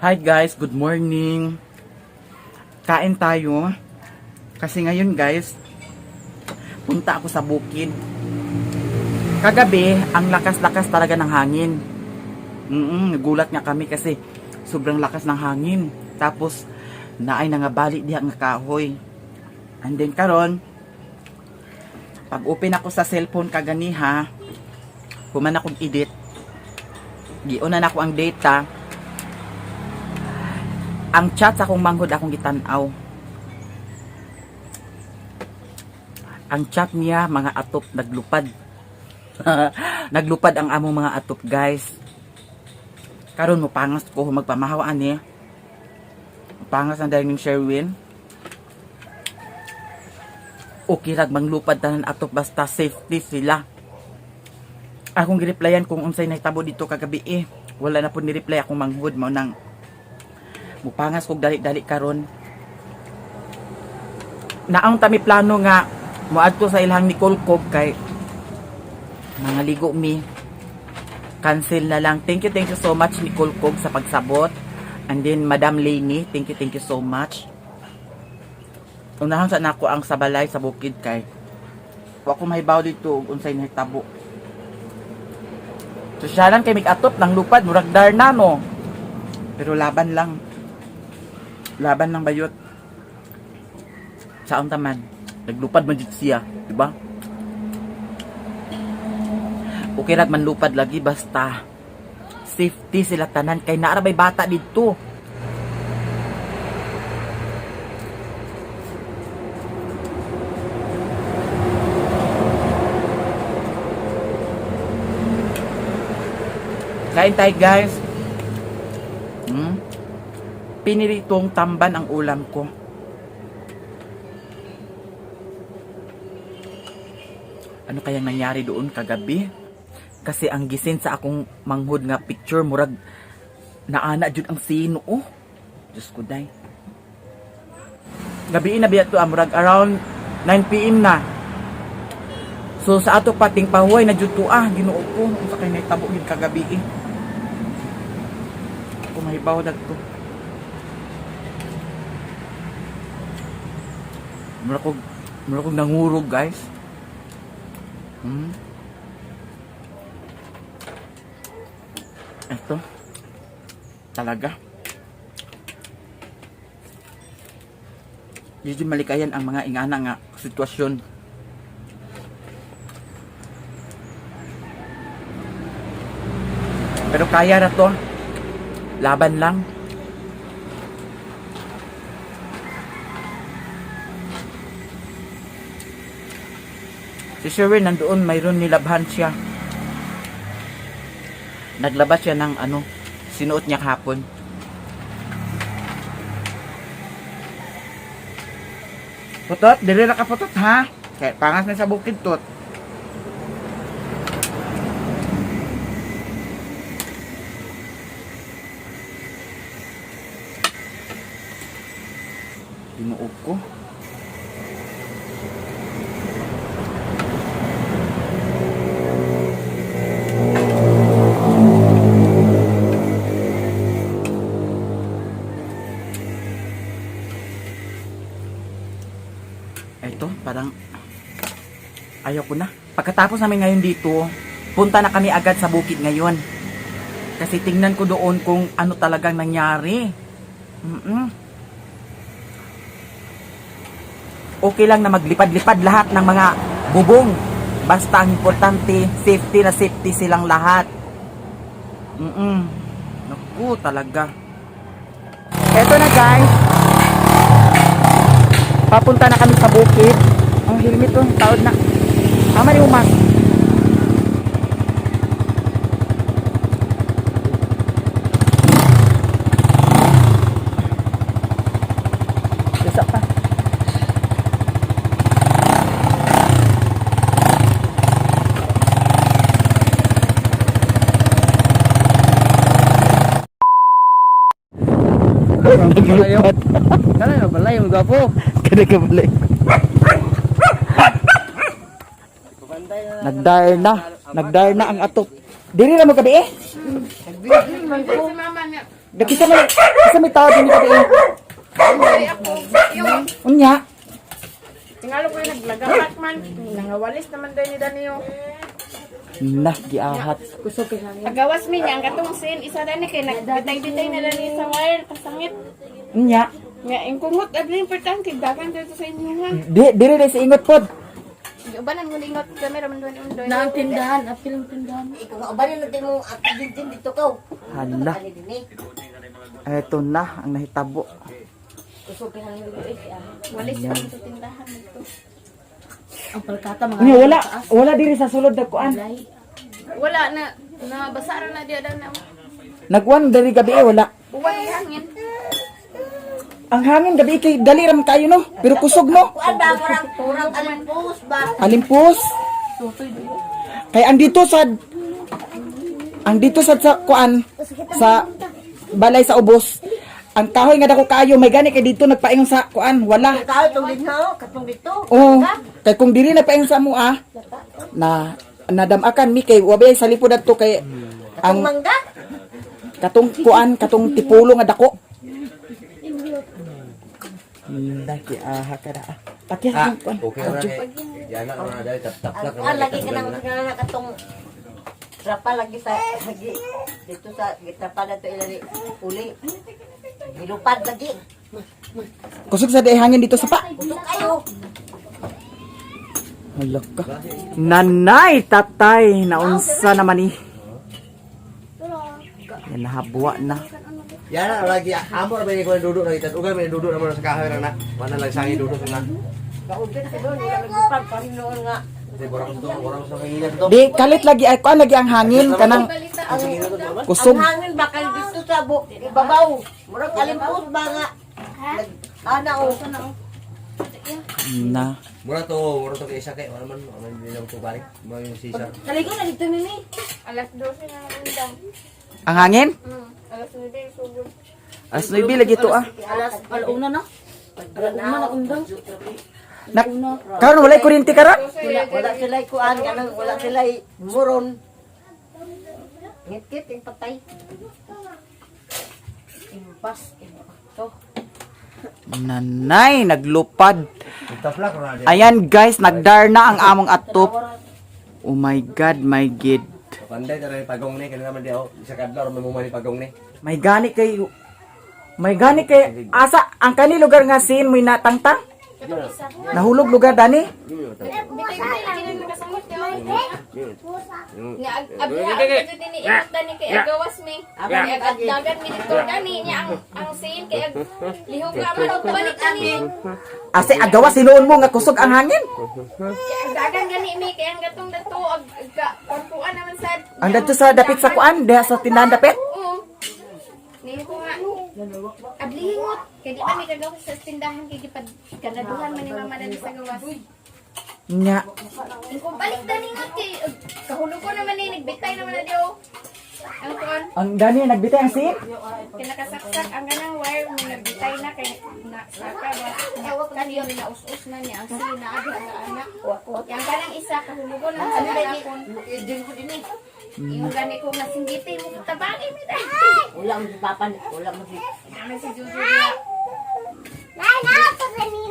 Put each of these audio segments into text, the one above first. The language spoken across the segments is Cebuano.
Hi guys, good morning. Kain tayo. Kasi ngayon guys, punta ako sa bukid. Kagabi, ang lakas-lakas talaga ng hangin. Nagulat nga kami kasi sobrang lakas ng hangin. Tapos, naay nangabali diha nga kahoy. And then karon, pag open ako sa cellphone kaganiha, human akong edit. Giuna na ako ang data. Ang chat sa akong manghod akong gitan-aw. Ang chat niya mga atop naglupad. Naglupad ang among mga atop, guys. Karon mo pangas ko magpamahaw ani. Pangas ang dahil ng Sherwin. Okay rag manglupad tanan atop basta safety sila. Akong gireplyan kung unsay nahitabo dito kagabi eh. Wala na po ni-reply akong manghud mao nang mupangas kog dali-dali karon. Naong tami plano nga moadto sa ilahang Nicole Cove kay mga ligo mi. Cancel na lang. Thank you so much, Nicole Cove, sa pagsabot. And then Madam Lainey, thank you so much. Unahan sa nako ang sa balay sa bukid kay wa ko mahibaw dito og unsay nahitabo. Sosyalan kay mig-atop ng lupad, murag darna no. Pero laban lang. Laban lang bayot. Saon taman? Naglupad man jud siya, di ba? Okay ra man lupad lagi basta safety sila tanan kay naa ra bay bata didto. Kain tayo, guys. Piniritong tamban ang ulam ko. Ano kayang nangyari doon kagabi? Kasi ang gisin sa akong manghod nga picture murag naana jud ang sino oh. Diyos ko day. Gabi na biya to ah, murag around 9 PM na. So sa ato pating pahuway na jud to ah, Ginoo ko, unsa kay nahitabo gid kagabi eh. Ako mahibaw dagto. Mura kog nangurog, guys. Ito. Talaga. Di jud malikayan ang mga ingana nga sitwasyon. Pero kaya na to. Laban lang. Si Sherwin nandoon, mayroon nilabhan siya. Naglabas siya ng ano, sinuot niya kahapon. Putot, dili ra ka putot ha. Kaya pangas na sa bukid tot. Tinuog ko. Ito, parang ayaw ko na. Pagkatapos namin ngayon dito, punta na kami agad sa bukid ngayon. Kasi tingnan ko doon kung ano talagang nangyari. Okay lang na maglipad-lipad lahat ng mga bubong. Basta ang importante, safety na safety silang lahat. Naku, talaga. Eto na guys. Papunta na kami sa bukid. Ang helmet to, taod na. Tama ni umas. Isa pa. Naglupad. Kana na balay mo gwapo. Kada ka balay. Nagdar na. Nagdar na ang atop. Diri na mo gabi eh. Kisa may tao din ka eh. Ay, ako. Yung, Unya. tingalo ko yung naglagapat man. Nangawalis naman dahil ni Danio. Nah, giahat. Kusog kay hangin. Agawas mi niya ang katong sin. Isa dani kay nagbitay-bitay na lang sa wire. Kasangit. Unya. Nga, yung kungot, abli importante. Dagan dito sa inyo ha. Di diri sa ingot pod. Ubanan mo lingot camera man doon undoy. Na ang tindahan, apil ang tindahan. Ikaw nga ubanin natin mo at din dito ka. Hala. Ano din eh. Eto na ang nahitabo. Kusog kay hangin eh. Walis pa sa tindahan dito. Ang palkata mga Unya wala wala diri sa sulod nagkuan. Wala na nabasa ra na diya na. Nagkuan diri gabi eh, wala. Uwan ang hangin. Ang hangin gabi kay dali ra man kayo no, pero kusog mo. Kuan ba murang murang alimpos ba? Alimpos. Kay ang dito sad sa kuan sa balay sa ubos. Ang kahoy nga dako kaayo may gani kay dito nagpaingon sa kuan wala. Kahoy tong dinho, katong dito. Oh, kay kung diri nagpaingon sa mua na nadamakan mi kay wabay sa lipod adto kay Ang ang mangga. katong kuan katong tipulo nga dako. Laki aha kada. Pakyas Ah, ang kuan. okay ra kay. Yana na dahil tap-tap Ang kuan lagi ka nang nga katong trapa lagi sa lagi dito sa gitrapa na to ilali uli. Gilupad lagi. Kusog sa day hangin dito sa pa. Kusog kayo. Hala ka. Nanay, tatay, naunsa naman ni. Yan, nahabuwa na. Yana lagi amor ba ko duduk lagi tas ugal may duduk naman sa kahoy ra na. Mana lang sangi duduk na. Kaugit sa doon, wala naglupad pa rin noon nga. Kasi borang to, borang sa kanina to. Di, kalit lagi, ay, kuan lagi ang hangin, kanang kusog. Ang hangin ba kay dito sa ibabaw. Murag alimpos ba nga. Ana o. Na. Mura to kay isa kay wala man, wala man din ko balik. Mo yung sisa. Kaligo na dito nini. Alas 12 na ang undang. Ang hangin? Alas 9 sugod. Alas 9 lagi to ah. Alas alauna na. Alauna na undang. Na, karon walay kuryente karon? Wala, wala sila kuan kanang wala sila muron. Ngit-ngit yung patay. Impas, impakto. Nanay, naglupad. Taplak ra di. Ayan guys, nagdar na ang among atop. Oh my God, my God. Panday tara ni pagong ni kanina man di ako isa kadlaw ra may mumani pagong ni. May gani kay asa ang kani lugar nga sin may natangtang? Nahulog lugar dani? Bitay-bitay lagi na nakasamot niya. Nga abli ang jud ni ingot dani kay agawas mi. Kay agdagan mi dito dani niya ang sin kay ag lihok ka man og balik ani. Ase agawa sinuon mo nga kusog ang hangin. Kay agdagan gani mi kay ang gatong dato ag kantuan naman sad. Ang dadto sa dapit sa kuan, diha sa tindahan dapit. Oo. Niyo ko nga. Abli hingot. Kay di pa mi kagawas sa tindahan kay gipad kanaduhan man ni mama dani sa gawas. Nya. Kung balik dani ngot kay kahulog ko naman ni nagbitay naman na diyo. Ang kuan. Ang dani nagbitay ang sin. Kinakasaksak ang ganang wire mo nagbitay na kay na saka ba kaniyo ni naus-us na niya ang sina adi ang anak. Yang kanang isa kahulugon lang sa akon. Idin ko din eh. Yung gani ko masinggiti mo tabangin mi dai. Wala mo si papa, wala mo si Naman si Juju niya.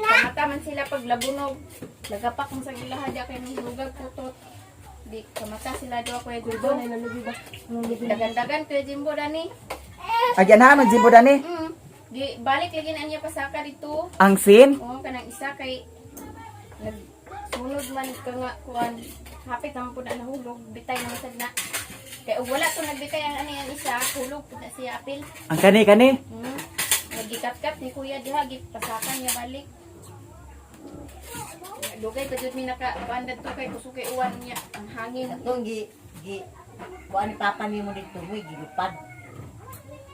Kamata man sila pag labunog. Lagapak mo sa ilaha diya kay nung lugag putot. Di kamata sila do kuya Jimbo. Dagan-dagan kuya Jimbo dani. Agyan ha man jimbo dani. Di balik lagi na niya pasaka dito. Ang sin. Oo, kanang isa kay nagsunod man ka nga kuan hapit naman po na nahulog bitay naman sad na kay og wala to nagbitay ang ani ang isa hulog pud na siya apil. Ang kani kani. Nagikatkat ni kuya diha gipasakan niya balik. Dugay pa jud mi naka kuan to kay kusog kay uwan niya ang hangin. Katong gi gi kuan ni papa nimo dito mo gilupad.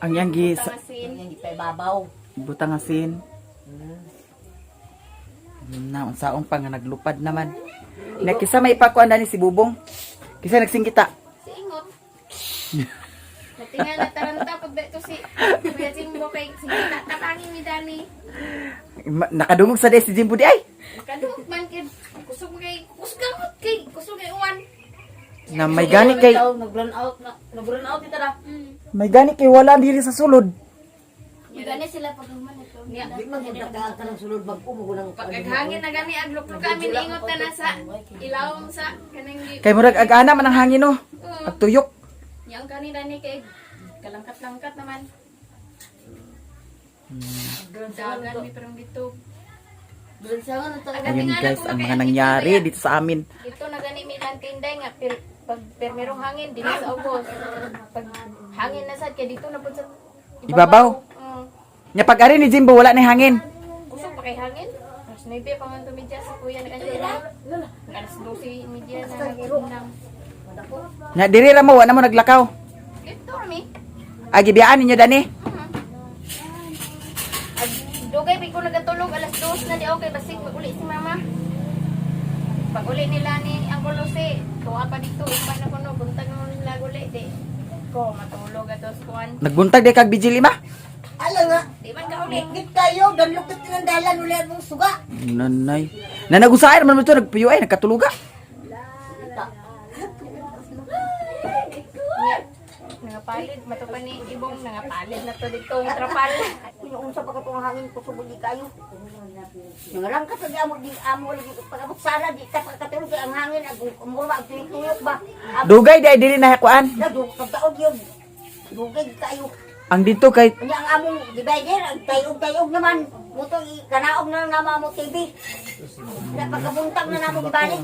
Ang yang gi Tangasin. Yang gipaibabaw. butang ang sin. Na unsaon pa nga naglupad naman. Na kisa may ipakuan dani si Bubong. Kisa nagsingkita. Si Ingot. Natingal na taranta pag dito si Kuya Jimbo kay sige tabangin mi dani. Nakadungog sa day si Jimbo di ay. Makadungog man kay kusog kay kusog gamot kay kusog kay uwan. Na may gani kay Nag-run out na. Nag-run out ita na. May gani kay wala diri sa sulod. Gani sila pag human ito. Di man gud nagkaan ka ng sulod bag-o mo nang Pag hangin na gani aglok kami niingot na na sa ilawom sa kanang Kay murag agana man ang hangin no. Agtuyok. Yang kanina ni kay kalangkat-langkat naman. Dagan mi parang dito. Ayun guys, ang mga nangyari dito sa amin. Dito na gani mi lang tinday nga pir, pag permerong hangin dinhi sa ubos. Pag hangin na sad kay dito na pud sa Ibabaw. Nya pag ari ni Jimbo wala na hangin. Kusog pa kay hangin. Alas 9 pa man tumidya sa kuya na kanina. Alas 12:30 na nagundang. Nya diri ra mo wala mo naglakaw. Dito mi. Ay gibiyaan ninyo dani. Ag dugay bi ko nagatulog alas 2 na di okay basig mag-uli si mama. Pag uli nila ni ang Jose, tuwa pa dito ipa na kuno buntag mo nila uli di ko matulog atos kuan. Nagbuntag di kag bijil ima. Ala nga. Di man ka uli. Git kayo, danlukit ng dalan uli mong suga. Nanay. Nanagusaay naman mo to nagpiyo ay nagkatuluga. Nya, Nangapalit mato pa ni Ibong nangapalit na to dito ang trapal. Inuunsa pa katong hangin kusog di kayo. Nangalangkat lagi amo di amo lagi pag-abot sala di ta pagkatulog kay ang hangin ag umurma ang tuyok ba. Amo Dugay di ay dili na kuan. na pagtaog yun. Dugay kayo. Ang dito kay Unya ang among divider ang tayog-tayog naman. Muto kanaog na lang namo amo TV. Na pagkabuntag na namo gibalik.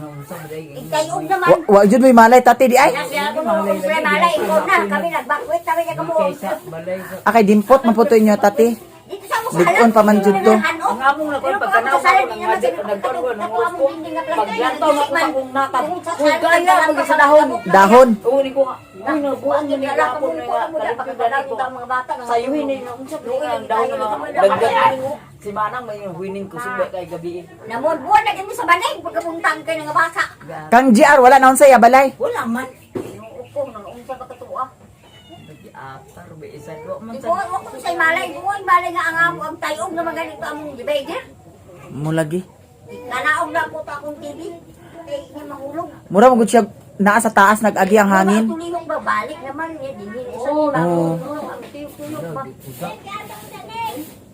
Itayog naman. wa jud may malay tate di ay. Nasiya ko mo kung malay ikaw na kami nagbakwit kami niya kamo. Akay dimpot man po to inyo tate. Dito sa mo Lig-on pa man jud to. Ang among na Pero pag pag kanaw kasala ko di nang naman madit sila nagkuan ko nang Ako among dinding nga planta. Paglantaw na ko sa akong natag. Kaya pag sa dahon. Dahon. Uni ko nga. Uy nagbuan yun ni Wala hapon na nga. Kalipid na ko. Mga bata nga. Sayuhin ni na unsa ni nga ang dahon nga dagdag. Si Manang may winning ko sugba kay gabi. Namon buwan na gid mo sa banig pagkabuntang kay nga basa. Kang GR wala naon sa iya balay. Wala man. Ginoo nang unsa pa katuwa. Atar ba isa do man Di ko wa ko sa malay, buwan malay nga ang amo ang tayog na maganito among divider. Mo lagi. Kanaog na po ta akong TV. Kay niya mahulog. Mura mo gud siya naa sa taas nag-agi ang hangin. Tulihong ba balik naman niya dinhi sa Oo. Ang tuyok-tuyok ba.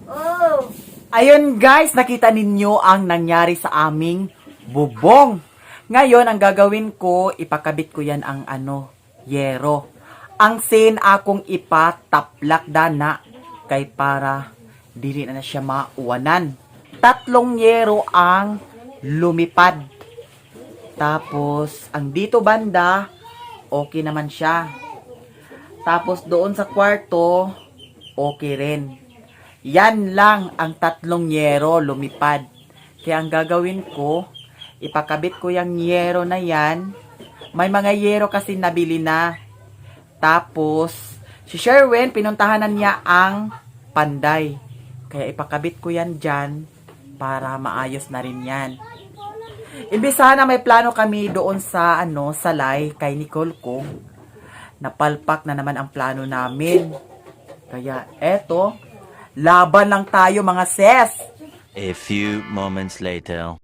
Oh. Ayun guys, nakita ninyo ang nangyari sa aming bubong. Ngayon, ang gagawin ko, ipakabit ko yan ang ano, yero. Ang sin akong ipataplak dana kay para dili na, na siya mauwanan. Tatlong yero ang lumipad. Tapos, ang dito banda, okay naman siya. Tapos doon sa kwarto, okay rin. Yan lang ang tatlong yero lumipad. Kaya ang gagawin ko, ipakabit ko yung yero na yan. May mga yero kasi nabili na. Tapos, si Sherwin, pinuntahan na niya ang Panday. Kaya ipakabit ko yan dyan para maayos na rin yan. Imbis sana may plano kami doon sa ano, Salay kay Nicole ko. Napalpak na naman ang plano namin. Kaya eto, laban lang tayo mga ses. A few moments later.